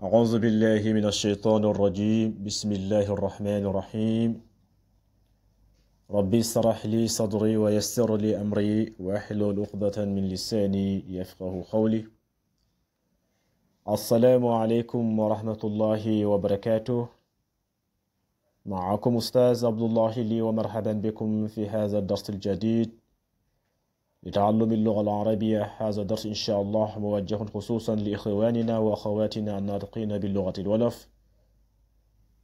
أعوذ بالله من الشيطان الرجيم بسم الله الرحمن الرحيم ربي اشرح لي صدري ويسر لي أمري واحلل عقدة من لساني يفقه قولي. السلام عليكم ورحمة الله وبركاته. معكم أستاذ عبد الله لي ومرحبا بكم في هذا الدرس الجديد لتعلم اللغة العربية. هذا الدرس إن شاء الله موجه خصوصا لإخواننا وأخواتنا الناطقين باللغة الولف،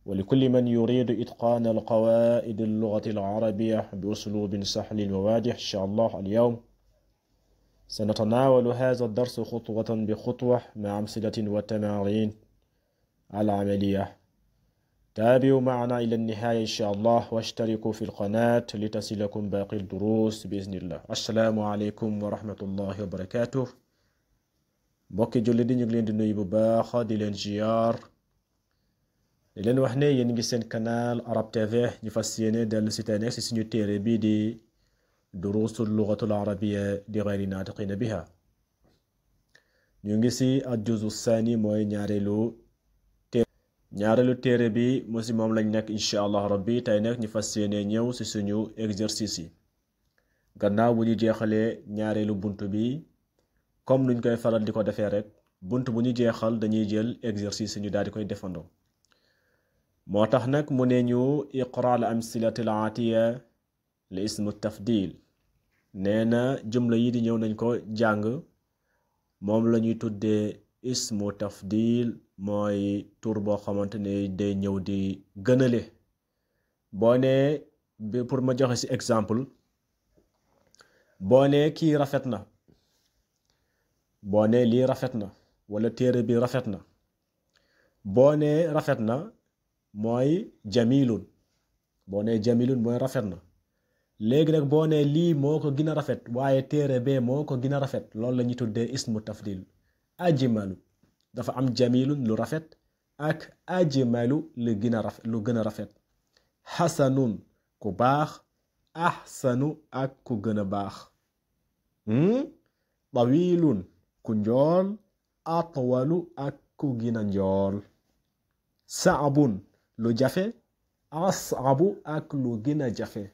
ولكل من يريد إتقان القواعد اللغة العربية بأسلوب سهل وواضح. إن شاء الله اليوم سنتناول هذا الدرس خطوة بخطوة مع أمثلة وتمارين العملية. تابعوا معنا إلى النهاية إن شاء الله واشتركوا في القناة لتصلكم باقي الدروس بإذن الله. السلام عليكم ورحمة الله وبركاته. mbokki julli di ñu ngi leen di nuyu bu baax di leen ziar di leen wax ne yéen ngi seen canal Arab TV. ñu fas yéene dellu si tey nekk si suñu téere bii di durusul lugatul arabiyya di ghayri naatiqina biha. ñu ngi si al-juzu saani mooy ñaareelu téere bi mu si moom lañ nekk incha allah rabbi. tey nag ñu fas yéene ñëw si suñu exercice yi gannaaw bu ñu jeexalee ñaareelu bunt bi. comme nuñ koy faral di ko defee rek bunt bu ñu jeexal dañuy jël exercice ñu daal di koy defandoo. moo tax nag mu ne ñu iqra al amsilati al aatiya li ismu tafdil. nee na jumla yi di ñëw nañ ko jàng. moom la ñuy tuddee ismu tafdil, mooy tur boo xamante ne day ñëw di gënale. boo nee pour ma joxe ci exemple, boo nee kii rafet na, boo nee lii rafet na wala téere bi rafet na. boo nee rafet na mooy jamilun. boo nee jamilun mooy rafet na. léegi nag boo nee lii moo ko gën a rafet waaye téere bee moo ko gën a rafet, loolu la ñuy tuddee ismu tafdil. ajmalu dafa am jamilun lu rafet ak ajmalu lu gën a rafet. xasanun ku baax, ahsanu ak ku gën a baax. tawilun ku njool, atwalu ak ku gën a njool. saabun lu jafe, asabu ak lu gën a jafe.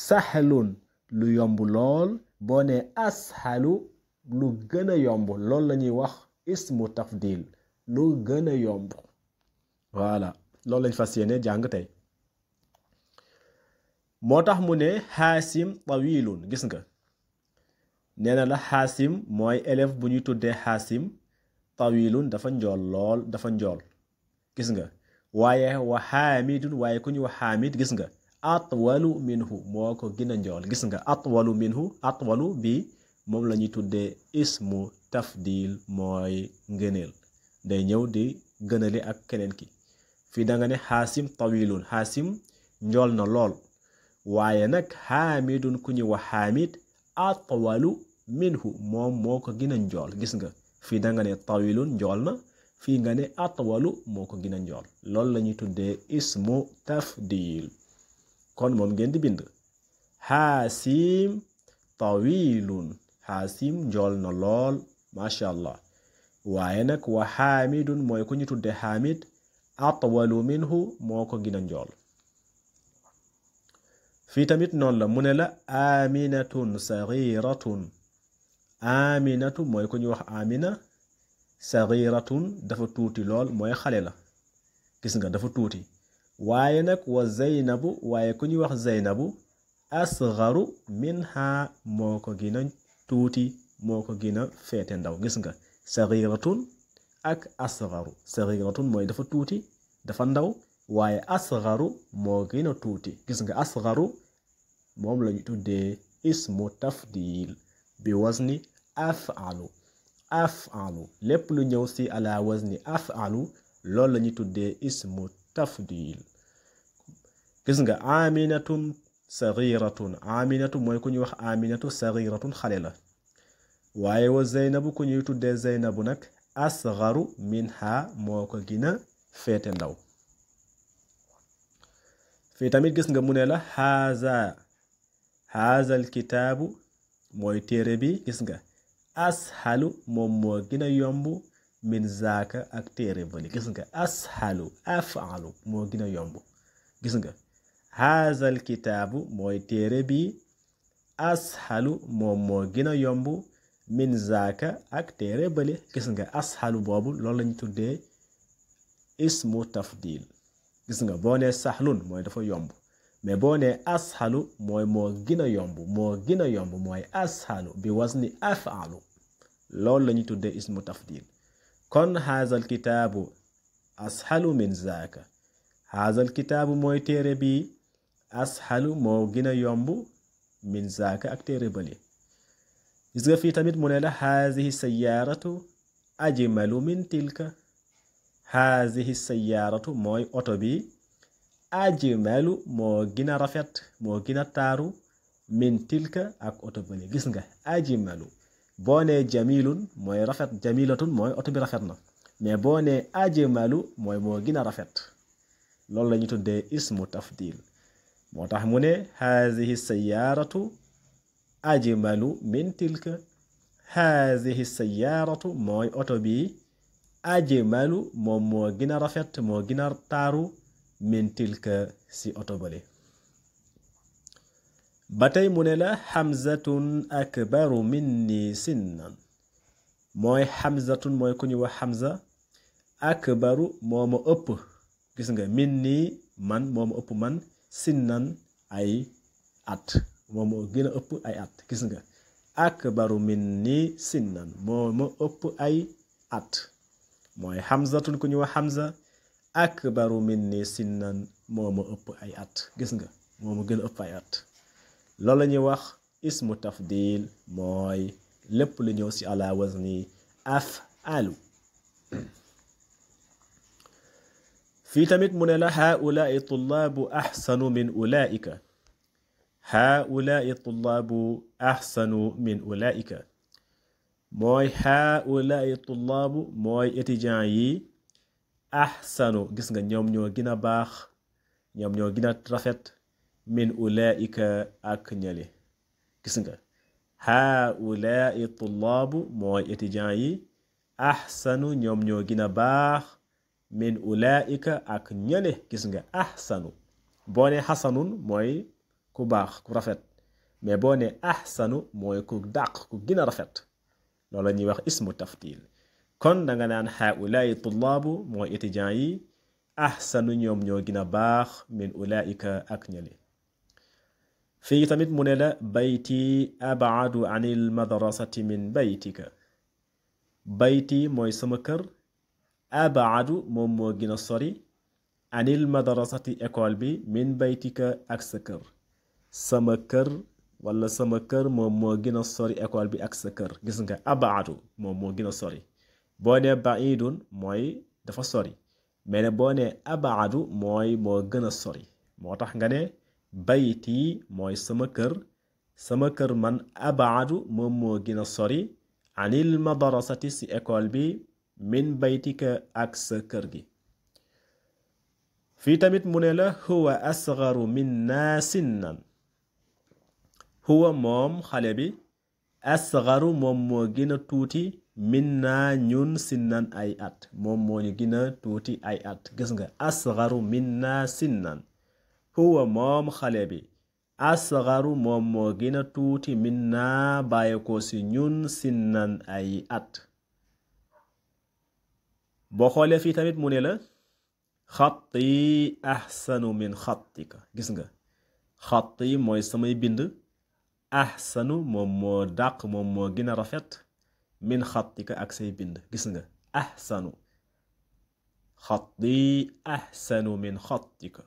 sahlun lu yomb lool, boo ne ashalu lu gën a yomb, loolu la ñuy wax ismu tafdil, lu gën a yomb. voilà loolu lañ fas yéene jàng tey. moo tax mu ne xaasim tawilun. gis nga nee na la xaasim mooy élève bu ñuy tuddee xaasim. tawilun dafa njool lool, dafa njool. gis nga waaye wa xaamidun, waaye ku ñu wax xaamid gis nga atwalu minhu moo ko gën a njool. gis nga atwalu minhu, atwalu bi moom la ñuy tuddee ismu tafdil, mooy ngëneel. day ñëw di gënale ak keneen ki. fii da nga ne xaasim tawilun, xaasim njool na lool. waaye nag xaamidun ku ñu wax xaamid atwalu minhu moom moo ko gën a njool. gis nga fii da nga ne tawilun njool na, fii nga ne atwalu moo ko gën a njool. loolu la ñuy tuddee ismu tafdil. kon moom ngeen di bind xaasim tawilun. xaasim njool na lool macha allah. waaye nag wa xaamidun mooy ku ñu tuddee xaamid atwalu minhu moo ko gën a njool. fii tamit noonu la mu ne la aminatun sagiratun. aminatu mooy ku ñu wax amina. sagiratun dafa tuuti lool, mooy xale la. gis nga dafa tuuti. waaye nag wa zaynabu, waaye ku ñuy wax zaynabu asgaru minha moo ko gën a tuuti, moo ko gën a feete ndaw. gis nga sagiratun ak asgaru. sagiratun mooy dafa tuuti, dafa ndaw, waaye asgaru moo gën a tuuti. gis nga asgaru moom lañu tuddee ismu tafdil bi wazni afalu. afalu lépp lu ñëw si ala wazni afalu loolu la ñuy tuddee ismu tafdil. gis nga aminatun sagiratun. aminatu mooy ku ñuy wax aminatu, sagiratun xale la. waaye wa zeynabu ku ñuy tuddee zeynabu nag asgaru minha moo ko gën a feete ndaw. fii tamit gis nga mu ne la haza alkitaabu mooy téere bi. gis nga ashalu moom moo gën a yomb min zaaka ak téere bali gis nga ashalu afalu moo gën a yomb gis nga haazal kitaabu mooy téere bi ashalu moom moo gën a yomb min zaaka ak téere bali gis nga ashalu boobu loolu lañ tuddee ismu tafdil gis nga boo nee sahlun mooy dafa yomb mais boo nee ashalu mooy moo gën a yomb mooy ashalu bi wazni afalu loolu la ñuy tuddee ismu tafdil kon haazal kitaabu ashalu min zaaka haazal kitaabu mooy téere bi ashalu moo gën a yomb min zaaka ak téere bali gis nga fii tamit mu ne la haazihi sayyaaratu ajmalu min tilka haazihi sayyaaratu mooy oto bi ajmalu moo gën a rafet moo gën a taaru min tilka ak oto bali gis nga ajmalu boo nee jamilun mooy rafet jamilatun mooy oto bi rafet na mais boo nee ajmalu mooy moo gën a rafet loolu la ñu tuddee ismu tafdil moo tax mu ne hazihi sayyaaratu ajmalu min tilka hazihi sayyaaratu mooy oto bi ajmalu moom moo gën a rafet moo gën a taaru min tilka si oto bale ba tey mu ne la hamzatun akbaru minni sinnan mooy hamzatun mooy ku ñu wax hamza akbaru moo ma ëpp gis nga minni man moo ma ëpp man sinnan ay at moo ma gën a ëpp ay at gis nga akbaru minni sinnan moo ma ëpp ay at mooy hamzatun ku ñu wax hamza akbaru minni sinnan moo ma ëpp ay at gis nga moo ma gën a ëpp ay at loolu la ñuy wax ismu tafdil mooy lépp lu ñëw ci ala wazni af'alu fii tamit mu ne la haulaai tullaabu ahsanu min ulaika haulaai tullaabu ahsanu min ulaika mooy haulaai tullaabu mooy étudiant yi ahsanu gis nga ñoom ñoo gën a baax ñoom ñoo gën a rafet min ulaika ak ñale gis nga haulaai tullaabu mooy étudiant yi ahsanu ñoom ñoo gën a baax min ulaika ak ñale gis nga ahsanu boo ne xasanun mooy ku baax ku rafet mais boo ne ahsanu mooy ku dàq ku gën a rafet loolu la ñuy wax ismu tafdil kon da nga naan haulaai tullaabu mooy étudiant yi ahsanu ñoom ñoo gën a baax min ulaika ak ñale fii tamit mu ne la bayti ab'adu anil madrasati min baytika bayti mooy sama kër ab'adu moom moo gën a sori anil madrasati école bi min baytika ak sa kër sama kër wala sama kër moom moo gën a sori école bi ak sa kër gis nga ab'adu moom moo gën a sori boo ne ba'idun mooy dafa sori mais ne boo ne ab'adu mooy moo gën a sori moo tax nga ne bayti mooy sama kër man ab'adu moom moo gën a sori anil madrasati si école bi min baytika ak sa kër gi fii tamit mu ne la huwa asgharu minna sinnan huwa moom xale bi asgharu moom moo gën a tuuti minna ñun sinnan ay at moom moo ñu gën a tuuti ay at gis nga asgharu minna sinnan huwa moom xale bi asgharu moom moo gën a tuuti minna bàyyi ko si ñun sinnan ay at boo xoolee fii tamit mu ne la xatti ahsanu min xattika gis nga xatti mooy samay bind ahsanu moom moo dàq moom moo gën a rafet min xattika ak say bind gis nga ahsanu xatti ahsanu min xattika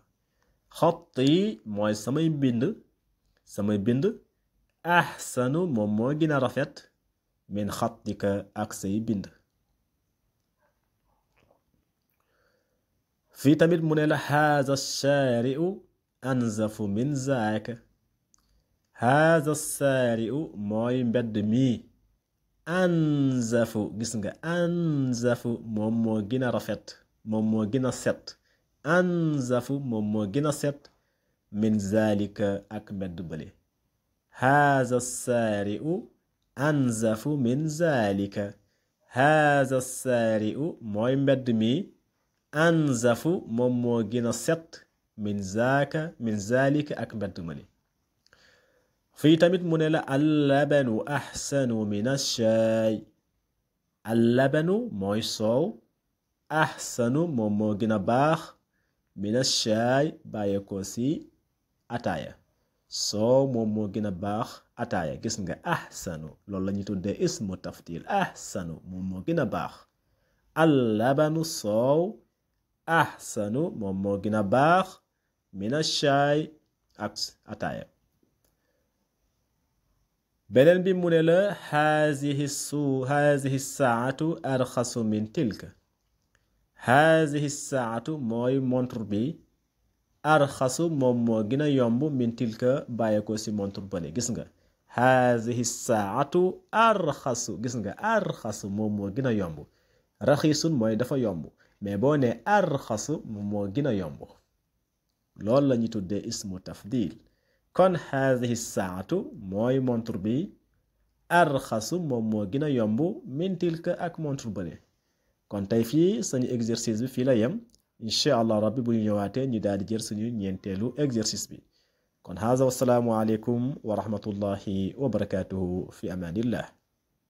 xatti mooy samay bind ahsanu moom moo gën a rafet min xattika ak say bind fii tamit mu ne la haza shaari'u anzafu min zaaka haza shaari'u mooy mbedd mi anzafu gis nga anzafu moom moo gën a rafet moom moo gën a set anzafu moom moo gën a set min zalika ak mbedd bële haza shaari'u anzafu min zalika haza saari'u mooy mbedd mi anzafu moom moo gën a set min zalika ak mbedd mali fii tamit mu ne la allabanu ahsanu min ash-shay allabanu mooy soow ahsanu moom moo gën a baax min ash-shay bàyyeekoo si ataaya soow moom moo gën a baax ataaya gis nga ahsanu loolu la ñuy tuddee ismu tafdil ahsanu moom moo gën a baax allabanu soow ahsanu moom moo gën a baax min ash-shay ak ataaya beneen bi mu ne la hazihi saatu arxasu min tilka hazihi saatu mooy montre bi arxasu moom moo gën a yomb min tilka bàyyi ko si montre bale gis nga hazihi saatu arxasu gis nga arxasu moom moo gën a yomb raxiisun mooy dafa yomb mais boo ne arxasu moom moo gën a yomb loolu la ñuy tuddee ismu tafdil kon hazihi saatu mooy montre bi arxasu moom moo gën a yomb min tilka ak montre bale kon tey fii suñu exercice bi fii la yem incha allah rabbi bu ñu ñëwaatee ñu daal di jël suñu ñeenteelu exercice bi kon haza wassalaamu aleykum wa rahmatullahi wa barakatuhu fi amanillah